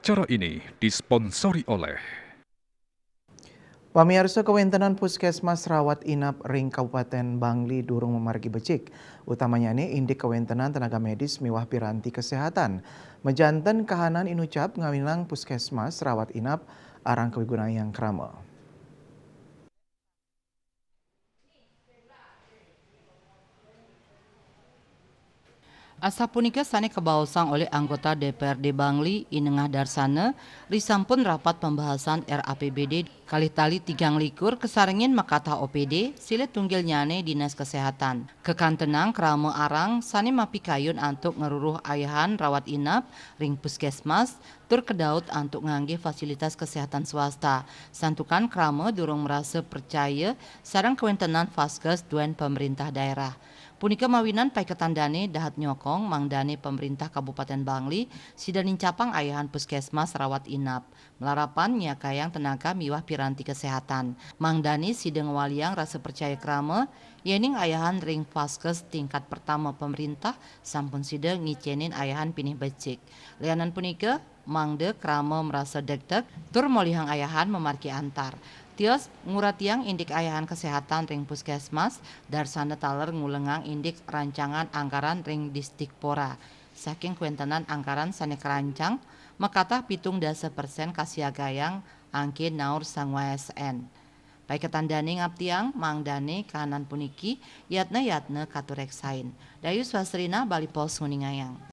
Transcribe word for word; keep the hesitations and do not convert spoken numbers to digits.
Acara ini disponsori oleh Pamiarsa, kawéntenan puskesmas rawat inap ring Kabupaten Bangli durung mamargi becik, utamanyane indik kawéntenan tenaga medis miwah piranti kesehatan. Majanten kahanan inucap ngawinang puskesmas rawat inap arang kawigunayang krama. Asapunika sane kabaosang olih anggota D P R D Bangli, I Nengah Darsana, risampun rapat pembahasan R A P B D kalih tali tigang likur kasarengin makatah O P D, silih tunggilnyane Dinas Kesehatan. Kakantenang krama arang sane mapikayun antuk ngruruh ayahan rawat inap ring puskesmas, tur kedaut antuk nganggih fasilitas kesehatan swasta, santukan krama durung marasa pracaya sareng kawéntenan vaskes duen pamerintah daerah. Punika mawinan paiketan dane dahat nyokong mangdane pamerintah Kabupaten Bangli sida nincapang ayahan puskesmas rawat inap, malarapan nyakayang tenaga miwah piranti kesehatan. Mangdane sida ngwaliang rasa pracaya krama, yening ayahan ring vaskes tingkat pertama pamerintah sampun sida ngicenin ayahan pinih becik. Lianan punika, mangda krama marasa degdeg tur molihang ayahan mamargi antar. Tios nguratiang indik ayahan kesehatan ring puskesmas, Darsana taler ngulengang indik rancangan anggaran ring Disdikpora. Saking kawéntenan anggaran sane karancang, makatah pitung dasa persen kasiagayang angke naur sang W S N. Paiketan dane ngaptiang, mangdane kahanan puniki yatna-yatna katureksain. Dayu Swasrina, Bali Post nguningayang.